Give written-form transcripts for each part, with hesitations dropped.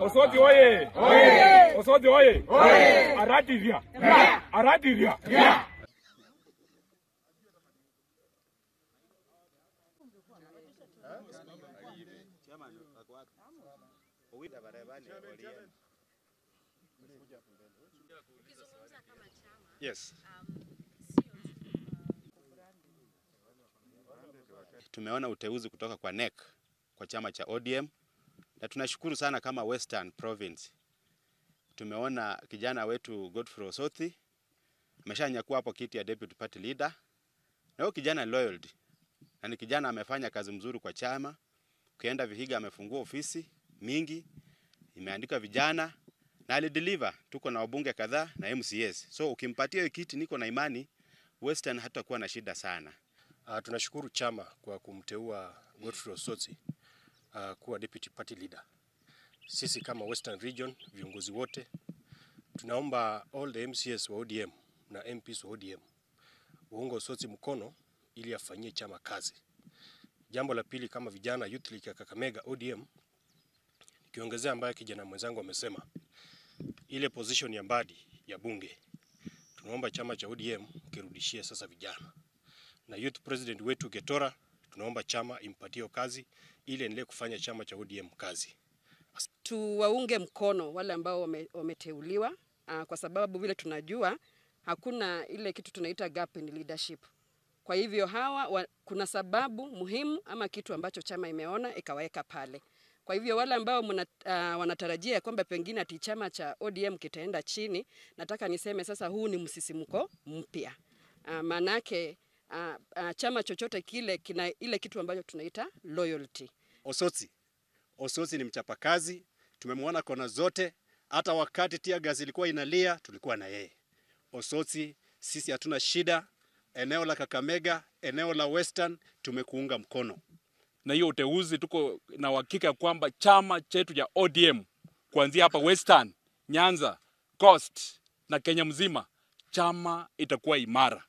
Osotsi oye! Oye! Osotsi oye! Oye! Aratiria! Aratiria! Yes. Tumeona uteuzi kutoka kwa NEC kwa chama cha ODM na tunashukuru sana kama Western Province. Tumeona kijana wetu Godfrey Osotsi ameshanyakua hapo kiti ya Deputy Party Leader. Na huyo kijana loyalty. Na ni kijana amefanya kazi mzuri kwa chama. Ukienda Vihiga amefungua ofisi mingi, imeandika vijana na alideliver. Tuko na wabunge kadhaa na MCS. So ukimpatia hiyo kiti, niko na imani Western hatakuwa na shida sana. Tunashukuru chama kwa kumteua Godfrey Osotsi kuwa Deputy Party Leader. Sisi kama Western Region viongozi wote tunaomba all the MCS wa ODM na MPs wa ODM waunge Osotsi mkono ili afanyie chama kazi. Jambo la pili, kama vijana Youth League ya Kakamega ODM, nikiongezea ambaye kijana mwenzangu amesema, ile position ya Mbadi ya bunge tunaomba chama cha ODM kirudishie sasa vijana. Na youth president wetu Getora, tunaomba chama impatie kazi ili endelee kufanya chama cha ODM kazi. Tuwaunge mkono wale ambao wameteuliwa, kwa sababu vile tunajua hakuna ile kitu tunaita gap in leadership. Kwa hivyo hawa kuna sababu muhimu ama kitu ambacho chama imeona ikaweka pale. Kwa hivyo wale ambao wanatarajia kwamba pengine ati chama cha ODM kitaenda chini, nataka niseme sasa huu ni msisimko mpya. Manake chama chochote kile kina ile kitu ambacho tunaita loyalty. Osotsi ni mchapakazi, tumemwona kona zote, hata wakati tear gas ilikuwa inalia tulikuwa na yeye. Osotsi, sisi hatuna shida, eneo la Kakamega, eneo la Western tumekuunga mkono. Na hiyo uteuzi tuko na uhakika kwamba chama chetu cha ODM kuanzia hapa Western, Nyanza, Coast na Kenya mzima, chama itakuwa imara.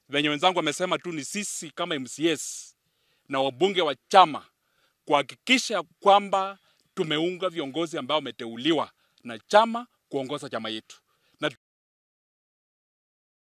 Venye wenzangu wamesema tu ni sisi kama MCS na wabunge wa chama kuhakikisha kwamba tumeunga viongozi ambao wameteuliwa na chama kuongoza chama yetu.